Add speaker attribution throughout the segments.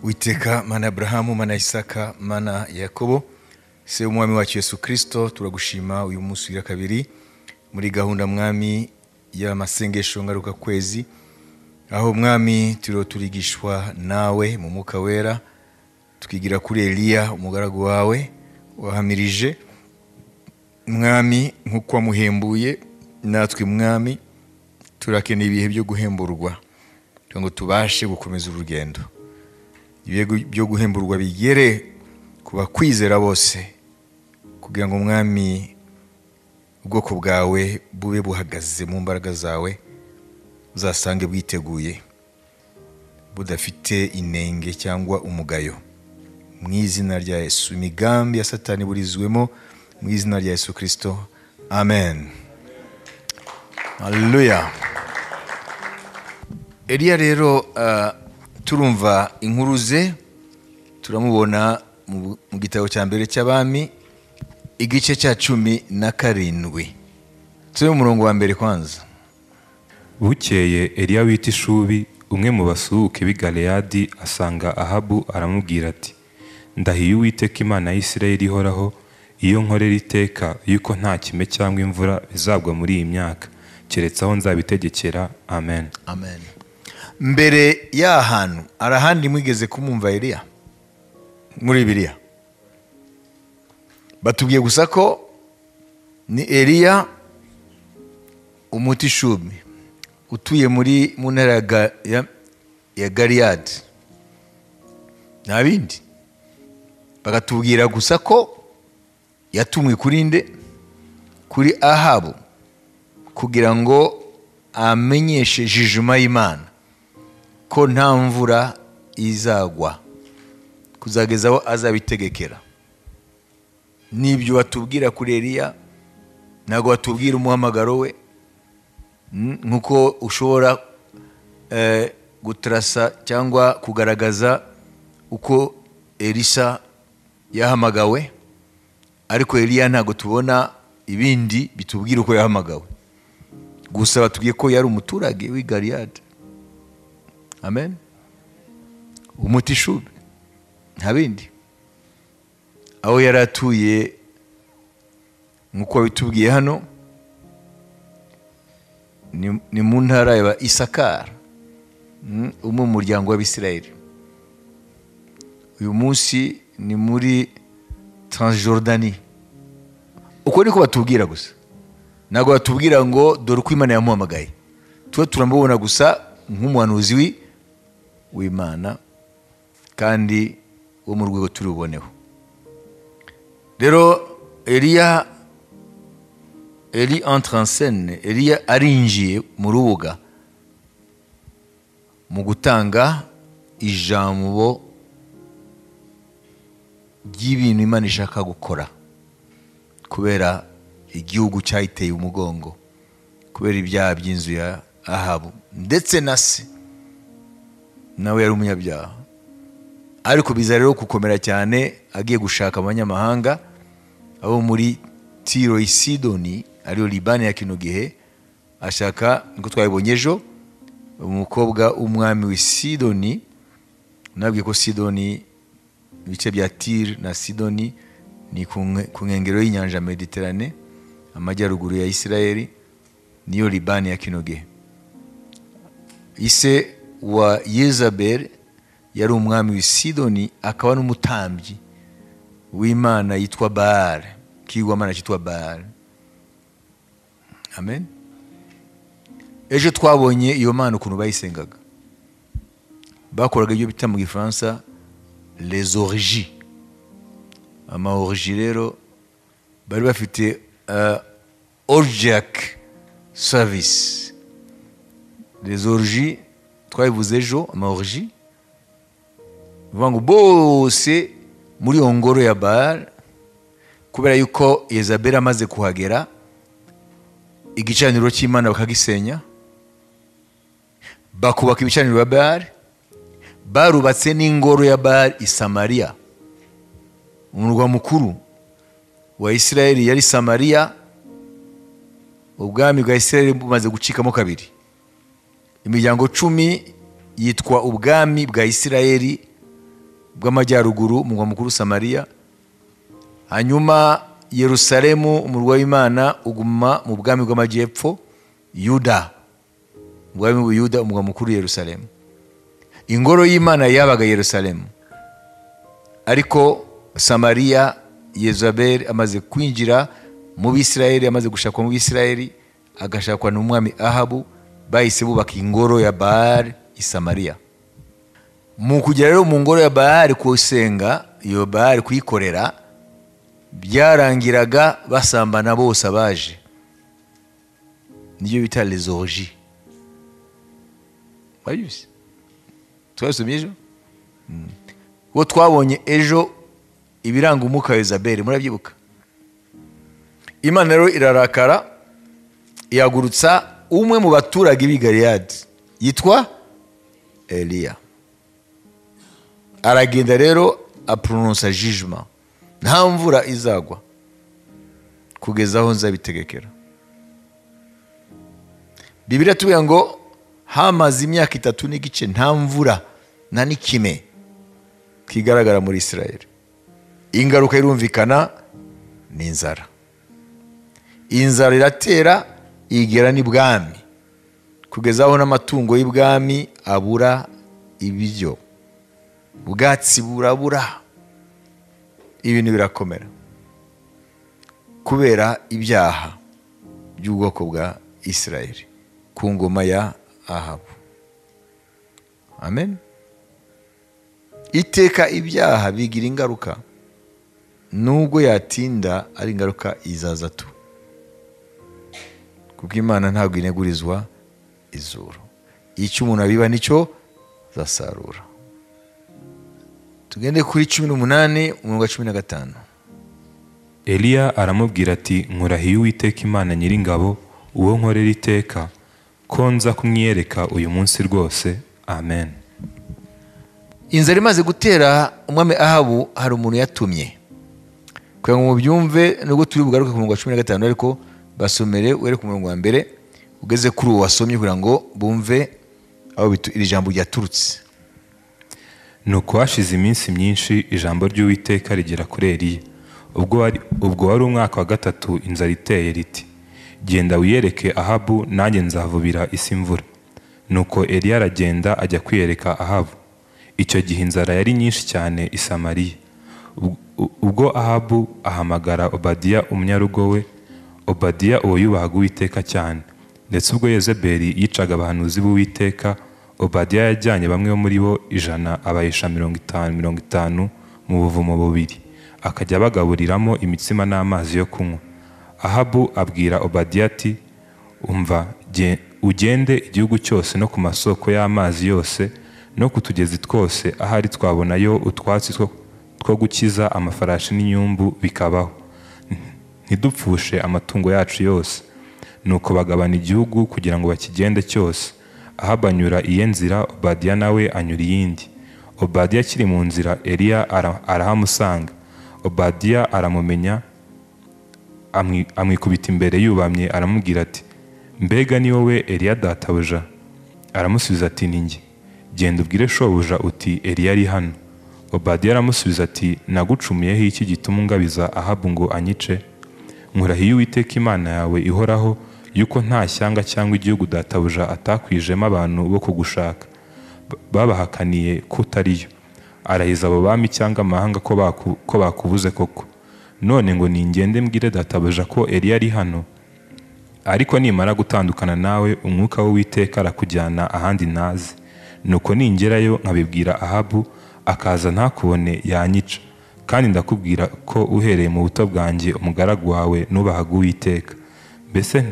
Speaker 1: Witeka Mana Abrahamu, Mana Isaka, Mana Yakobo, se umwami wacu Yesu Kristo, turagushima uyu munsi wa kabiri muri gahunda mwami y'amasengesho ngaruka kwezi, aho mwami turiho turigishwa nawe mu mwuka wera, tukigira kuri Eliya umugaragu wawe wahamirije mwami nk'uko wamuhembuye, natwe mwami turakeneye ibihe byo guhemburwa kugira ngo tubashe gukomeza urugendo. Ibihe byo guhemburwa bigere ku bakwizera bose, kugira ngo mwami ubwoko bwawe bube buhagaze mu mbaraga zawe, uzasange bwiteguye budafite inenge cyangwa umugayo. Mu izina rya Yesu, imigambi ya Satani burizwemo mu izina rya Yesu Kristo, amen. Haleluya. Eliya rero turumva inkuru ze, turamubona mu gitabo cya mbere cy'abami igice cya 17. Turi mu murongo wa mbere kwanza.
Speaker 2: Bukeye Eliya wita Ishubi, umwe mu basuhuke b'i Galeyadi, asanga Ahabu aramubwira ati: ndahiye Uwiteka Imana ya Isirayeli ihoraho, iyo nkorera iteka yuko nta kime cyangwa imvura bizagwa muri iyi myaka, keretse aho nzabitegekera. Amen.
Speaker 1: Amen. Mbere y'ahantu arahandi mwigeze kumumva Eliya muri Bibiliya? Batubwiye gusa ko ni Eliya umutishubi utuye muri mu ntara ya Galeyadi, nta bindi. Bakatubwira gusa ko yatumwe kuri nde? Kuri Ahabu, kugira ngo amenyeshe jijuma y'Imana ko nta mvura izagwa kuzageza aho azabitegekera. Nibyo batubwira kuri Eliya, ntabwo batubwira umuhamagaro we, nkuko ushobora gutrasa cyangwa kugaragaza uko Elisa yahamagawe, ariko Eliya ntabwo tubona ibindi bitubwira uko yahamagawe. Gusa batubwiye ko yari umuturage w'i Galeyadi. Amen. Umutishubi, nta bindi. Aho yari atuye nkuko bitubwiye hano ni mu ntara ya Isakara, umwe mu muryango w'Abisirayeli. Uyu munsi ni muri Transjordanie. Uko niko batubwira gusa, ntabwo batubwira ngo dore uko Imana yamuhamagaye. Tuba turamubona gusa nk'umuhanuzi w'Imana kandi wo mu rwego turi buboneho. Rero Eliya, Eli entre en scène, Eliya arinjiye mu rubuga mu gutanga ijambo ry'ibintu Imana ishaka gukora, kubera igihugu cyayiteye umugongo, kubera ibyaha by'inzu ya Ahabu ndetse na se nawe yari umunyabyaha. Ariko biza rero gukomera cyane agiye gushaka abanyamahanga abo muri Tiro i Sidoni, ariyo Libani ya kino gihe. Ashaka, niko twabibonye ejo, umukobwa w'umwami w'i Sidoni. Nabwiye ko Sidoni, ibice bya Tire na Sidoni ni ku nkengero y'inyanja Mediterane, amajyaruguru ya Isirayeli, niyo Libani ya kino gihe. Ise wa Yezabel yari umwami w'i Sidoni, akaba n'umutambyi w'Imana yitwa Baal, kigwamana cyitwa Baal. Amen. Ejo twabonye iyo mana ukuntu bayisengaga. Bakoraga ibyo bita mu Gifaransa les orgies. Ama orgies rero bari bafite orgiac service. Les orgies twabivuze ejo, ama orgies bivuga ngo bose muri iyo ngoro ya Baal, kubera yuko Yezabel amaze kuhagera igicaniro cy'Imana bakagisenya, bakubaka ibicaniro bya Baal, barubatse n'ingoro ya Baal i Samaria. Umurwa mukuru wa Isirayeli yari Samaria. Ubwami bwa Isirayeli bumaze gucikamo kabiri. Imiryango 10 yitwa ubwami bwa Isirayeli, bw'amajyaruguru, umurwa mukuru Samariya. Hanyuma Yerusalemu, umurwa w'Imana, uguma mu bwami bw'amajyepfo, Yuda, ubwami bw'Ubuyuda, umurwa mukuru Yerusalemu. Ingoro y'Imana yabaga Yerusalemu, ariko Samariya, Yezabeli amaze kwinjira mu Bisirayeli, amaze gushakwa mu Bisirayeli, agashakwa n'umwami Ahabu, bahise bubaka ingoro ya Baali i Samariya. Mu kugera rero mu ngoro ya Baali kusenga, iyo Baali kuyikorera, byarangiraga basambana bose abaje. Niyo bita les orgies. Wabyumvise? Twasomye ejo? Uwo twabonye ejo ibiranga umwuka wa Yezabeli, murabyibuka? Imana rero irarakara, ihagurutsa umwe mu baturage b'i Galeyadi yitwa Eliya. Aragenda rero aprononsa jugement, nta mvura izagwa kugeza aho nzabitegekera. Bibiliya itubwira ngo hamaze imyaka 3.5 nta mvura nta n'ikime kigaragara muri Israel. Ingaruka irumvikana ni inzara. Inzara iratera igera n'ibwami, kugeza aho n'amatungo y'ibwami abura ibiryo, ubwatsi burabura, ibintu birakomera kubera ibyaha by'ubwoko bwa Israel ku ngoma ya Ahabu. Amen. Iteka ibyaha bigira ingaruka, nubwo yatinda ari ingaruka izaza tu, kuko Imana ntabwo inegurizwa izuru. Icyo umuntu abiba nicyo zasarura. Tugende kuri 18 umurongo wa 15.
Speaker 2: Eliya aramubwira ati, nkurahiye Uwiteka Imana nyiringabo, uwo nkorera iteka, ko nza kumwiyereka uyu munsi rwose. Amen.
Speaker 1: Inzara imaze gutera umwami Ahabu, hari umuntu yatumye. Kugira ngo mubyumve, nubwo turi bugaruke ku murongo wa 15, ariko basomere uhere ku murongo wa mbere ugeze kuri uwo wasomye, kugira ngo bumve aho iri jambo ryaturutse.
Speaker 2: Nuko hashize iminsi myinshi ijambo ry'Uwiteka rigera kuri Eliya. Ubwo wari umwaka wa 3 inzara iteye, riti, genda wiyereke Ahabu, nanjye nzavubira isi imvura. Nuko Eliya aragenda ajya kwiyereka Ahabu. Icyo gihe inzara yari nyinshi cyane i Samariya. Ubwo Ahabu ahamagara Obadiya umunyarugo we, Obadiya uwo yubahaga Uwiteka cyane. Ndetse ubwo Yezebeli yicaga abahanuzi b'Uwiteka, Obadiya yajyanye bamwe muri bo 100 abahisha 50 50 mu buvumo bubiri, akajya abagaburiramo imitsima n'amazi yo kunywa. Ahabu abwira Obadiya ati, umva, ugende igihugu cyose no ku masoko y'amazi yose no ku tugezi twose, ahari twabonayo utwatsi two gukiza amafarashi n'inyumbu bikabaho, ntidupfushe amatungo yacu yose. Nuko bagabana igihugu kugira ngo bakigende cyose. Ahabu anyura iye nzira, Obadiya nawe anyura iyindi. Obadiya akiri mu nzira, Eliya arahamusanga. Obadiya aramumenya, amwikubita imbere yubamye, aramubwira ati, mbega ni wowe Eliya databuja? Aramusubiza ati, ni njye. Genda ubwire shobuja uti Eliya ari hano. Obadiya aramusubiza ati, nagucumuyeho iki gituma ungabiza Ahabu ngo anyice? Nkurahiye Uwiteka Imana yawe ihoraho, yuko nta shyanga cyangwa igihugu databuja atakwijemo abantu bo kugushaka, babahakaniye ko utariyo. Arahiza abo bami cyangwa amahanga ko bakubuze koko. None ngo ningende mbwire databuja ko Eliya ari hano? Ariko nimara gutandukana nawe, umwuka w'Uwiteka arakujyana ahandi ntazi. Nuko ningerayo nkabibwira Ahabu, akaza ntakubone yanyica. Kandi ndakubwira ko uhereye mu buto bwanjye umugaragu wawe nubahaga Uwiteka. Mbese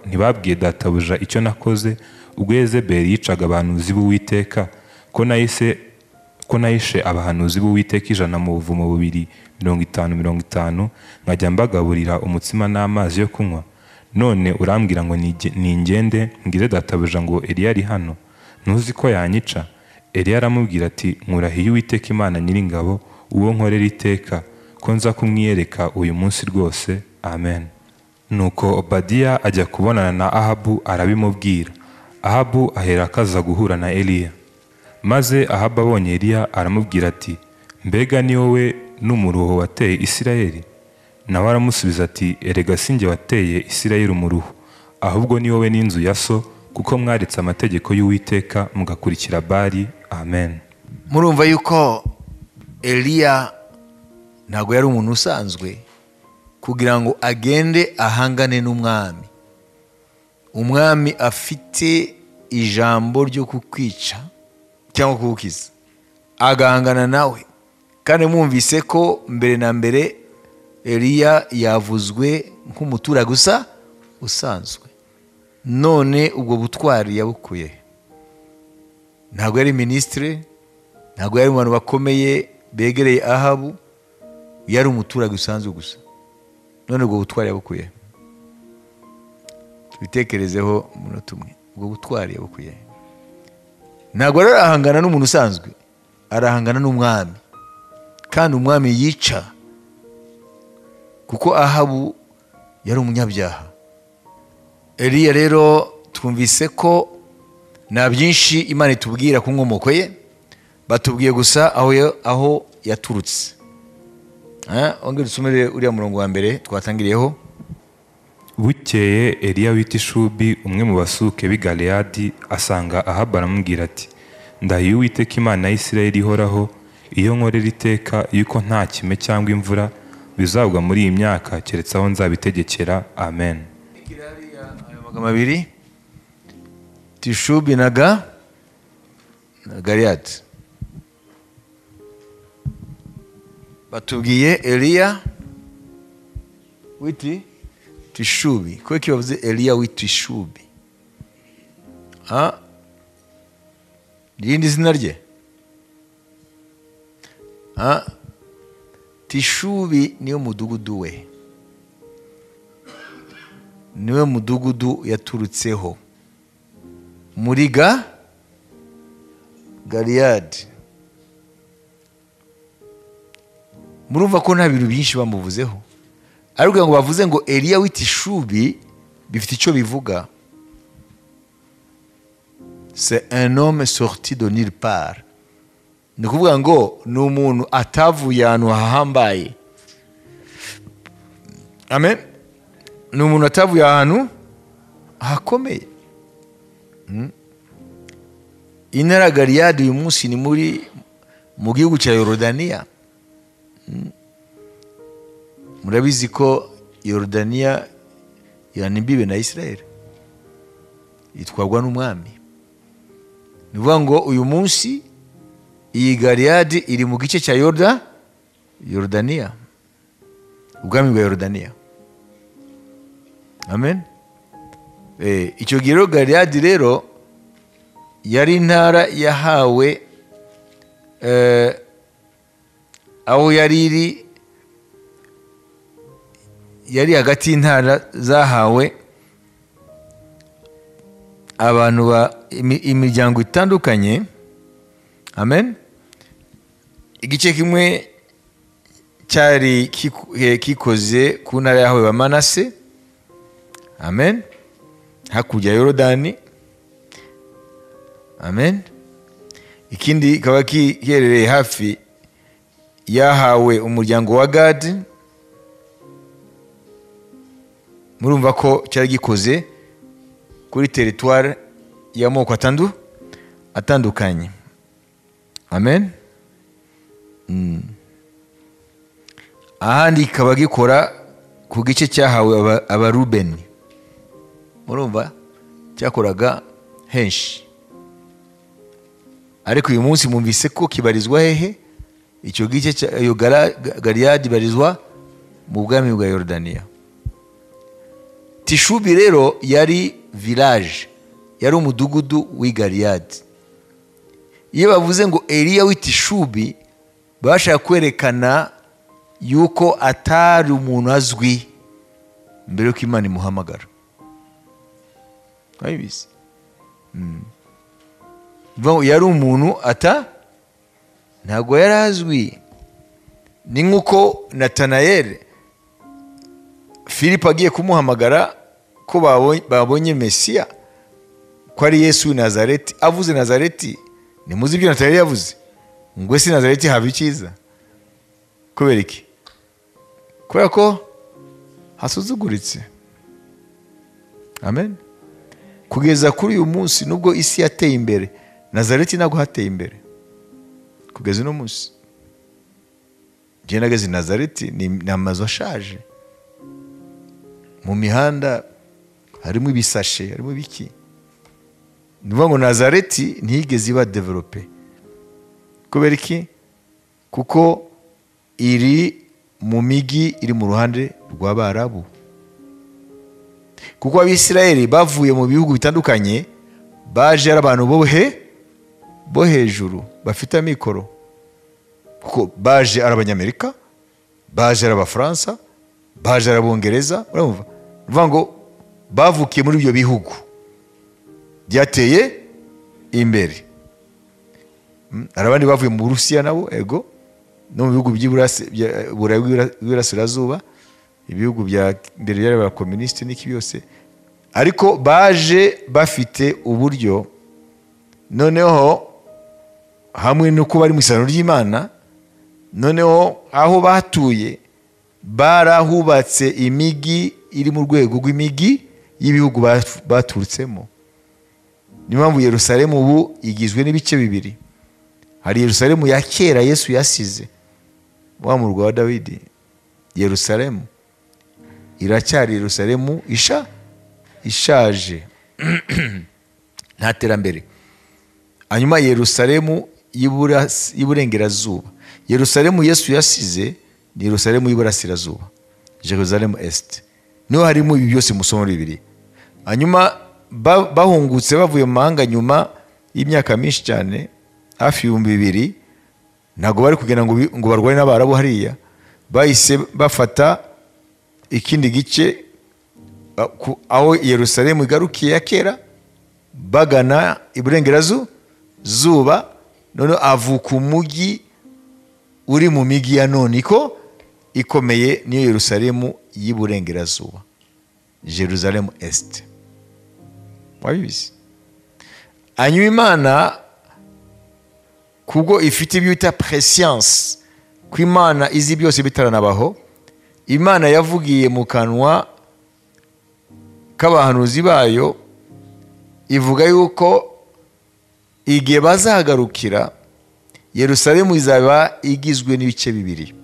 Speaker 2: ntibabwiye databuja icyo nakoze ubwo Yezebeli yicaga abahanuzi b'Uwiteka, ko nahishe abahanuzi b'Uwiteka 100 mu buvumo bubiri 50 50, nkajya mbagaburira umutsima n'amazi yo kunywa? None urambwira ngo ningende mbwire databuja ngo Eliya ari hano? Ntuzi ko yanyica? Eliya aramubwira ati, nkurahiye Uwiteka Imana nyiringabo, uwo nkorera iteka, ko nza kumwiyereka uyu munsi rwose. Amen. Nuko Obadiya ajya kubonana na Ahabu arabimubwira. Ahabu ahera akaza guhura na Eliya. Maze Ahabu abonye Eliya aramubwira ati, mbega ni wowe n'umuruho wateye Isirayeli? Nawe aramusubiza ati, erega si njye wateye Isirayeli umuruho, ahubwo ni wowe n'inzu ya so, kuko mwaretse amategeko y'Uwiteka mugakurikira Bali. Amen.
Speaker 1: Murumva yuko Eliya ntabwo yari umuntu usanzwe kugira ngo agende ahangane n'umwami. Umwami afite ijambo ryo kukwica cyangwa kugukiza, agahangana nawe. Kandi mwumvise ko mbere na mbere Eliya yavuzwe nk'umuturage gusa usanzwe. None ubwo butwari yabukuye. Ntabwo yari ministre, ntabwo yari mu bantu bakomeye begereye Ahabu, yari umuturage usanzwe gusa. None ubwo butwari yabukuye. Tubitekerezeho umunota umwe. Ubwo butwari yabukuye. Ntabwo arahangana n'umuntu usanzwe, arahangana n'umwami. Kandi umwami yica, kuko Ahabu yari umunyabyaha. Eliya rero twumvise ko nta byinshi Imana itubwira ku nkomoko ye, batubwiye gusa aho yaturutse. Ongera usomere uriya murongo wa mbere twatangiriyeho.
Speaker 2: Bukeye Eliya wita Ishubi, umwe mu basuke b'i Galeyadi, asanga Ahabu aramubwira ati, ndahiye Uwiteka Imana ya Isirayeli ihoraho, iyo nkorera iteka yuko nta kime cyangwa imvura bizagwa muri iyi myaka keretse aho nzabitegekera. Amen.
Speaker 1: Ayo magambo abiri, Tishubi na Galeyadi, batubwiye Eliya witi Tishubi. Kuko bavuze Eliya w'Itishubi, irindi zina rye Tishubi niyo mudugudu we, niwe mudugudu yaturutseho muri Galeyadi. Murumva ko nta bintu byinshi bamuvuzeho, ariko ngo bavuze ngo Eliya w'Itishubi bifite icyo bivuga. C'est un homme sorti de nulle part. Ni kuvuga ngo ni umuntu atavuye ahantu hahambaye. Amen. Ni umuntu atavuye ahantu hakomeye. Intara Galeyadi uyu munsi ni muri mu gihugu cya Yorodaniya. Murabizi ko Yorodaniya ihana imbibe na Israel, itwarwa n'umwami. Ni ukuvuga ngo uyu munsi iyi Galeyadi iri mu gice cya Yorodaniya, ubwami bwa Yorodaniya. Amen. Icyo gihe rero Galeyadi rero yari intara yahawe aho yari iri, yari hagati y'intara zahawe abantu ba imiryango itandukanye. Amen. Igice kimwe cyari kikoze ku ntara yahawe ba Manase. Amen. Hakurya ya Yorodani. Amen. Ikindi kaba kiherereye hafi yahawe umuryango wa Gadi. Murumva ko cyari gikoze kuri territoire y'amoko atandukanye. Amen. Ahandi kaba gikora ku gice cyahawe abarubeni. Murumva cyakoraga henshi. Ariko uyu munsi mumvise ko kibarizwa hehe? Icyo gice cya Galeyadi barizwa mu bwami bwa Yorodaniya. Tishubi rero yari village, yari umudugudu w'i Galeyadi. Iyo bavuze ngo Eliya w'Itishubi, bashaka kwerekana yuko atari umuntu azwi mbere yuko Imana imuhamagara. Ayibizi. Yari umuntu ntabwo yari azwi. Ni nkuko Natanayeli Filipo agiye kumuhamagara ko babonye Mesiya, ko ari Yesu w'i Nazareti. Avuze Nazareti, Nimuzi ibyo Natanaeli yavuze ngo ese Nazareti haba icyiza? Kubera iki? Kubera ko hasuzuguritse. Amen. Kugeza kuri uyu munsi nubwo isi yateye imbere, Nazareti ntabwo hateye imbere kugeza uno munsi. Njye nageze Nazareti ni amazu ashaje, mu mihanda harimo ibisashe, harimo ibiki. Ni ukuvuga ngo Nazareti ntiyigeze iba develope. Kubera iki? Kuko iri mu migi iri mu ruhande rw'Abarabu. Kuko Abisirayeli bavuye mu bihugu bitandukanye, baje ari abantu bo hejuru bafite amikoro. Kuko baje ari Abanyamerika, baje ari Abafaransa, baje ari Abongereza, urumva? Uvuga ngo bavukiye muri ibyo bihugu byateye imbere. Hari abandi bavuye mu Burusiya nabo, ego, no mu bihugu by'Iburayi bw'Iburasirazuba, ibihugu bya mbere byari abakomunisite n'iki byose, ariko baje bafite uburyo. Noneho hamwe no kuba ari mu isano ry'Imana, noneho aho batuye barahubatse imigi iri mu rwego rw'imigi y'ibihugu baturutsemo. Niyo mpamvu Yerusalemu ubu igizwe n'ibice bibiri. Hari Yerusalemu ya kera Yesu yasize, wa murwa wa Dawidi. Yerusalemu iracyari Yerusalemu ishaje nta terambere. Hanyuma Yerusalemu y'iburengerazuba, Yerusalemu Yesu yasize ni Yerusalemu y'iburasirazuba, Jerusalem Est. Niho harimo ibi byose musoma muri Bibiliya. Hanyuma bahungutse bavuye mu mahanga nyuma y'imyaka myinshi cyane, hafi 2000, ntabwo bari kugenda ngo barwane n'Abarabu hariya. Bahise bafata ikindi gice aho Yerusalemu igarukiye ya kera, bagana iburengerazuba. None avuka umugi uri mu migi ya none iko ikomeye, niyo Yerusalemu y'iburengerazuba, Jerusalem Est. Wabizi? Hanyuma Imana kubwo ifite ibyo bita prescience, ko Imana izi byose bitaranabaho, Imana yavugiye mu kanwa k'abahanuzi bayo, ivuga yuko igihe bazahagarukira Yerusalemu izaba igizwe n'ibice bibiri.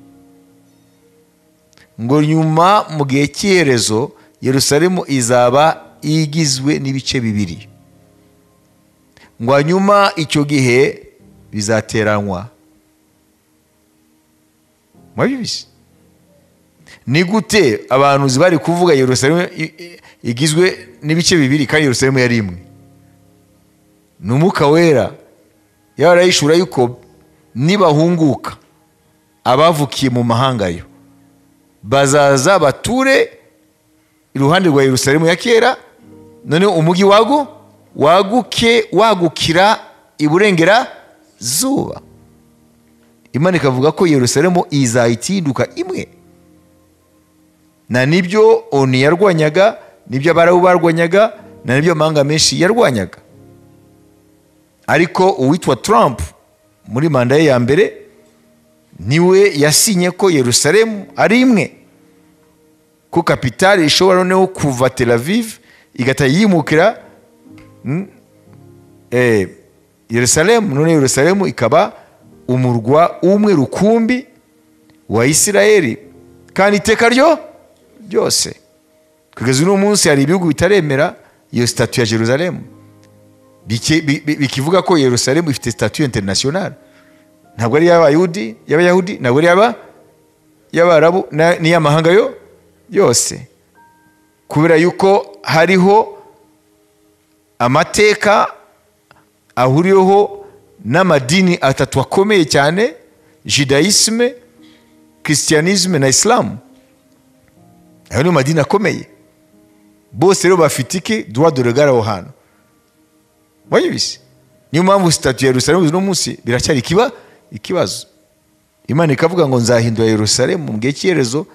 Speaker 1: Ngo nyuma mu gihe cy'iherezo Yerusalemu izaba igizwe n'ibice bibiri. Ngo nyuma icyo gihe bizateranywa. Mwabizi? Ni gute abantu bari kuvuga Yerusalemu igizwe n'ibice bibiri kandi Yerusalemu yari imwe? Ni Umwuka Wera yarayishura yuko nibahunguka abavukiye mu mahanga yo bazaza bature iruhande rwa Yerusalemu ya kera, none umugi waguke wagukira iburengera zuba. Imana ikavuga ko Yerusalemu izayitinduka imwe. Na nibyo oni yarwanyaga, nibyo Abarabu barwanyaga, na nibyo amahanga menshi yarwanyaga. Ariko uwitwa Trump muri manda ye ya mbere niwe yasinye ko Yerusalemu ari imwe, ko kapitale ishobora noneho kuva Tel Aviv igata yimukira Yerusalemu, none Yerusalemu ikaba umurwa umwe rukumbi wa Isirayeli kandi iteka ryo ryose. Kugeza uno munsi hari ibihugu bitaremera iyo statue ya Jerusalemu, bikivuga ko Yerusalemu ifite statue internationale. Ntabwo ari y'Abayahudi, y'Abayahudi, ntabwo ari y'Abarabu n'iy'amahanga yo yose, kubera yuko hariho amateka ahuriyeho n'amadini atatu akomeye cyane: Judaisme, Christianisme na Islam. Ayo ni amadini akomeye, bose rero bafite iki droit de regard aho hantu. Mwabizi? Niyo mpamvu statue ya Yerusalemu uno munsi biracyari ikibazo. Imana ikavuga ngo nzahindura Yerusalemu mu gihe cy'iherezo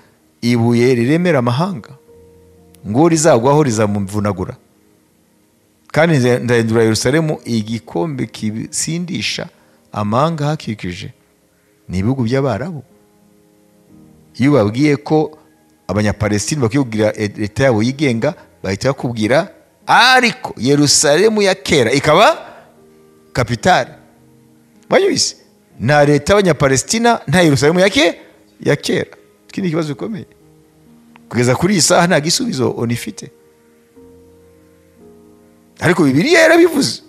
Speaker 1: ibuye riremera amahanga, ngo rizagwaho rizamuvunagura. Kandi ndahindura Yerusalemu igikombe kisindisha amahanga hakikije. Ni ibihugu by'Abarabu. Iyo babwiye ko Abanyapalestine bakwiye kugira leta yabo yigenga, bahita bakubwira ariko Yerusalemu ya kera ikaba kapitale. Banyuze nta leta y'Abanyapalestina, nta Yerusalemu ya kera. Iki ni ikibazo gikomeye. Kugeza kuri iyi saha nta gisubizo onifite. Ariko Bibiliya yarabivuze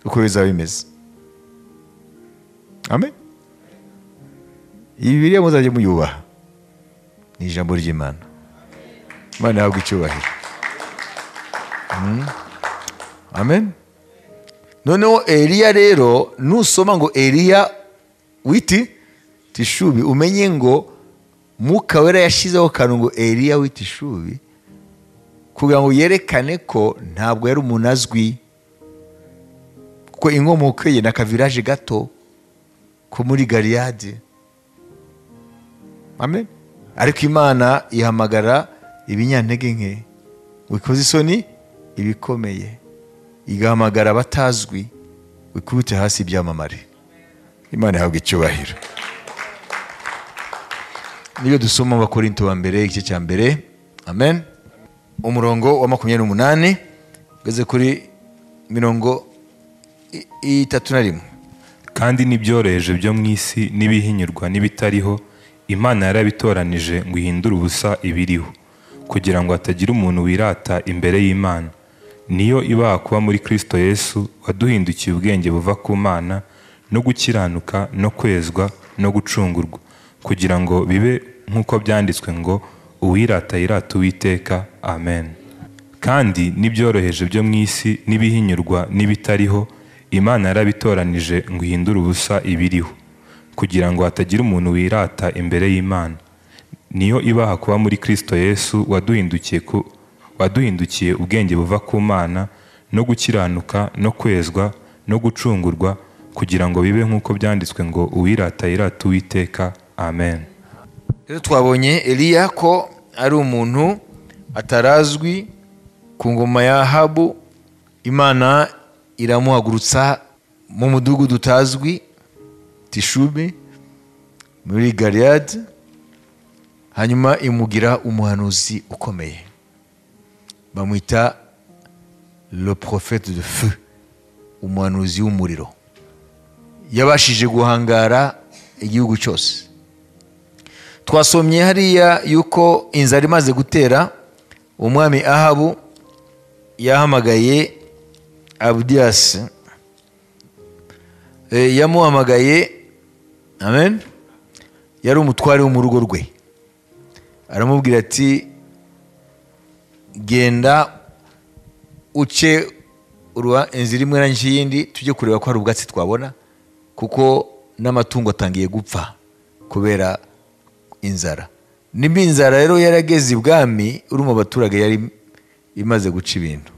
Speaker 1: uko bizaba bimeze. Amen. Iyi Bibiliya muzajye muyubaha, ni ijambo ry'Imana. Imana ihabwe icyubahiro. Amen. Noneho Eliya rero, nusoma ngo Eliya witi Tishubi, umenye ngo Mwuka Wera yashyizeho kantu ngo Eliya w'itishubi, kugira ngo yerekane ko ntabwo yari umuntu azwi, kuko inkomoko ye n'akaviraje gato ko muri Galiyadi. Amen. Ariko Imana ihamagara ibinyantege nke, wikoze isoni ibikomeye, igahamagara abatazwi, wikubite hasi ibyamamare. Imana ihabwe icyubahiro. Niyo dusoma mu Bakorinto ba mbere igice cya mbere. Amen. Umurongo wa 28 ugeze kuri 31.
Speaker 2: Kandi n'ibyoroheje byo mu isi n'ibihinyurwa n'ibitariho, Imana yarabitoranije ngo ihindure ubusa ibiriho, kugira ngo hatagira umuntu wirata imbere y'Imana. Niyo ibaha kuba muri Kristo Yesu, waduhindukiye ubwenge buva ku Mana, no gukiranuka no kwezwa no gucungurwa, kugira ngo bibe nk'uko byanditswe ngo uwirata yirata Uwiteka. Amen. Kandi n'ibyoroheje byo mu isi n'ibihinyurwa n'ibitariho, Imana yarabitoranije ngo ihindure ubusa ibiriho, kugira ngo hatagira umuntu wirata imbere y'Imana. Niyo ibaha kuba muri Kristo Yesu, waduhindukiye ubwenge buva ku Mana, no gukiranuka no kwezwa no gucungurwa, kugira ngo bibe nk'uko byanditswe ngo uwirata yirata Uwiteka. Amen.
Speaker 1: Rero twabonye Eliya ko ari umuntu atarazwi ku ngoma ya Ahabu. Imana iramuhagurutsa mu mudugudu utazwi Tishubi muri Galiyadi, hanyuma imugira umuhanuzi ukomeye, bamwita le prophète de feu, umuhanuzi w'umuriro. Yabashije guhangara igihugu cyose. Twasomye hariya yuko inzara imaze gutera, umwami Ahabu yahamagaye Abdias, yamuhamagaye. Amen. Yari umutware wo mu rugo rwe, aramubwira ati genda uce inzira imwe na yindi, tujye kureba ko hari ubwatsi twabona, kuko n'amatungo atangiye gupfa kubera inzara. Nimba inzara rero yarageze ibwami, uri mu baturage yari imaze guca ibintu.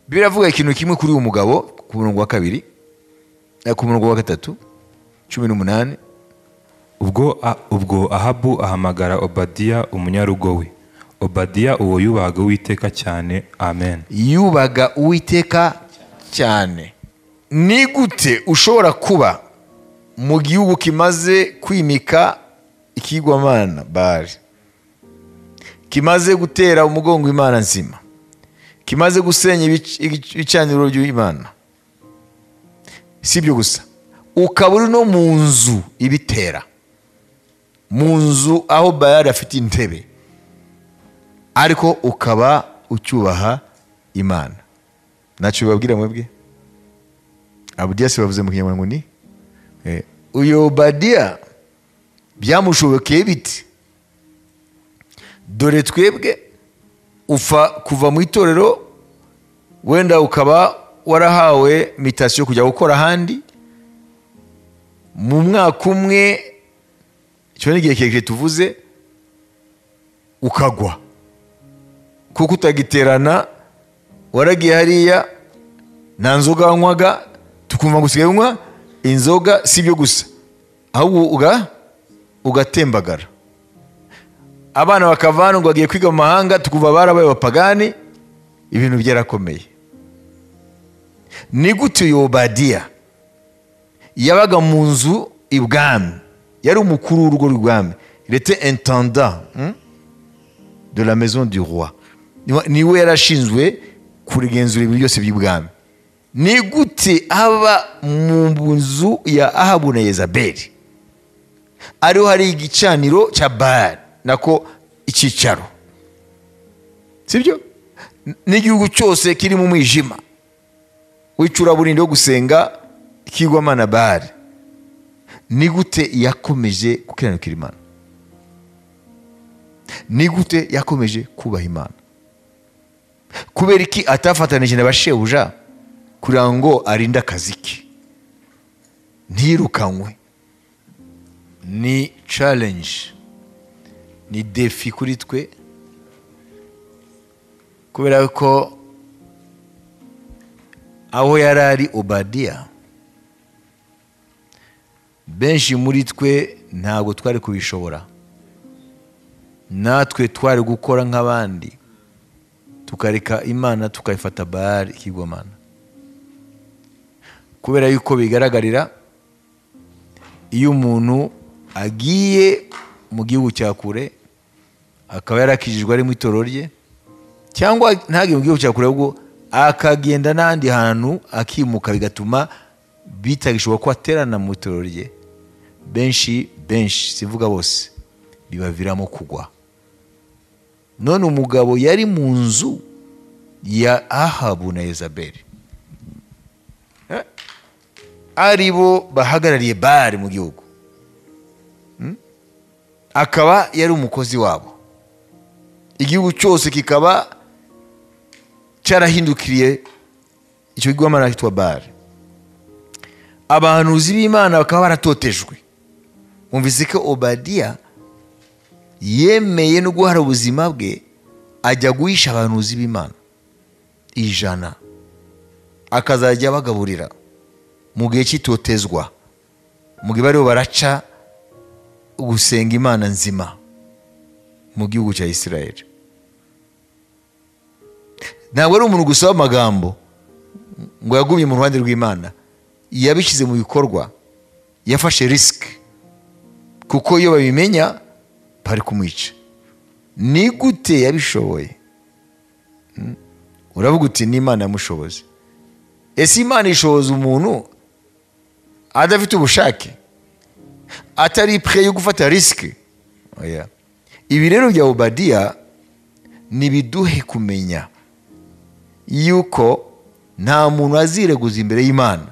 Speaker 1: Biravuga ikintu kimwe kuri uyu mugabo ku murongo wa 2, ku murongo wa 3, 18.
Speaker 2: Ubwo Ahabu ahamagara Obadiya umunyarugo we. Obadiya uwo yubahaga Uwiteka cyane. Amen.
Speaker 1: Yubaga Uwiteka cyane. Ni gute ushobora kuba mu gihugu kimaze kwimika ikigwamana Baali, kimaze gutera umugongo Imana nzima, kimaze gusenya ibicaniro by'Imana, si ibyo gusa, ukaba uri no mu nzu ibitera, mu nzu aho Baali afite intebe, ariko ukaba ucyubaha Imana? Ntacyo bibabwira mwebwe? Abdias bavuze mu Kinyarwanda ngo ni uyu Obadiya byamushobokeye biti? Dore twebwe ufa kuva mu itorero, wenda ukaba warahawe mitasiyo kujya gukora ahandi, mu mwaka umwe, icyo ni igihe kirekire tuvuze, ukagwa kuko utagiterana, waragiye hariya nta nzoga wanywaga, tukumva ngo usigaye unywa inzoga. Si ibyo gusa, ahubwo ugatembagara. Abana bakava hano ngo bagiye kwiga mu mahanga, tukumva barabaye abapagani. Ibintu byarakomeye. Ni gute uyu Obadiya yabaga mu nzu ibwami, yari umukuru w'urugo rw'ibwami, il était intendant de la maison du roi, niwe yarashinzwe kurigenzura ibintu byose by'ibwami. Ni gute aba mu nzu ya Ahabu na Yezabeli, ariho hari igicaniro cya Baali, nako icyicaro, sibyo? N'igihugu cyose kiri mu mwijima w'icuraburindi wo gusenga ikigwamana Baali. Ni gute yakomeje gukiranukira Imana? Ni gute yakomeje kubaha Imana? Kubera iki atafatanije na bashebuja kugira ngo arinde akazi ke ntiyirukanwe? Ni challenge, ni defi kuri twe, kubera ko aho yari ari Obadiya, benshi muri twe ntabwo twari kubishobora. Natwe twari gukora nk'abandi, tukareka Imana tukayifata Baali ikigwamana. Kubera yuko bigaragarira iyo umuntu agiye mu gihugu cya kure akaba yarakijijwe ari mu itorero rye, cyangwa ntagiye mu gihugu cya kure ahubwo akagenda n'ahandi hantu akimuka, bigatuma bitagishobora ko aterana mu itorero rye, benshi benshi sivuga bose bibaviramo kugwa. None umugabo yari mu nzu ya Ahabu na Yezabeli, aribo bahagarariye Baali mu gihugu, akaba yari umukozi wabo, igihugu cyose kikaba cyarahindukiriye icyo kigwamana cyitwa Baali. Abahanuzi b'Imana bakaba baratotejwe. Mwumvise ko Obadiya yemeye no guhara ubuzima bwe ajya guhisha abahanuzi b'Imana 100, akazajya abagaburira mu gihe cy'itotezwa, mu gihe bariho baraca gusenga Imana nzima mu gihugu cya Isirayeli. Ntabwo ari umuntu gusa w'amagambo ngo yagumye mu ruhande rw'Imana, yabishyize mu bikorwa, yafashe risk, kuko iyo babimenya bari kumwica. Ni gute yabishoboye? Uravuga uti ni Imana yamushoboze. Ese Imana ishoboza umuntu adafite ubushake, atari prêt yo gufata risk? Oya. Ibi rero bya Obadiya nibiduhe kumenya yuko nta muntu azireguza imbere y'Imana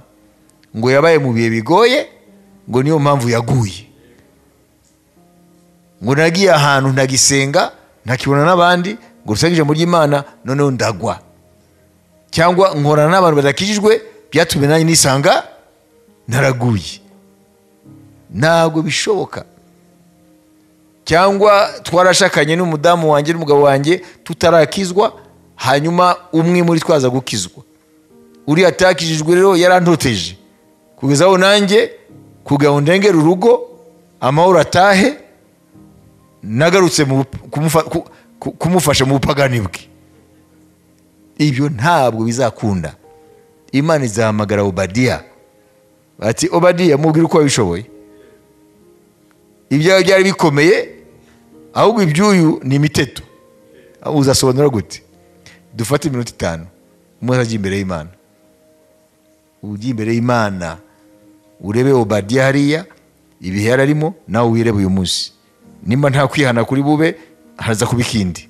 Speaker 1: ngo yabaye mu bihe bigoye, ngo niyo mpamvu yaguye, ngo nagiye ahantu ntagisenga ntakibona n'abandi ngo rusenge ijambo ry'Imana noneho ndagwa, cyangwa nkorana n'abantu badakijijwe byatumye nanjye nisanga naraguye. Ntabwo bishoboka. Cyangwa twarashakanye n'umudamu wanjye n'umugabo wanjye tutarakizwa, hanyuma umwe muri twaza gukizwa, uri atakijijwe rero yarantoteje kugeza aho nanjye kugira ngo ndengere urugo amahoro atahe, nagarutse kumufasha mu bupagani bwe. Ibyo ntabwo bizakunda. Imana izahamagara Obadiya ati Obadiya, mubwire uko wabishoboye. Ibyawe byari bikomeye, ahubwo iby'uyu ni imiteto. Uzasobanura gute? Dufate iminota 5, umwe ajya imbere y'Imana. Ujye imbere y'Imana urebe Obadiya hariya ibihe yararimo, nawe wirebe uyu munsi. Nimba nta kwihana kuri bube, haza kuba ikindi.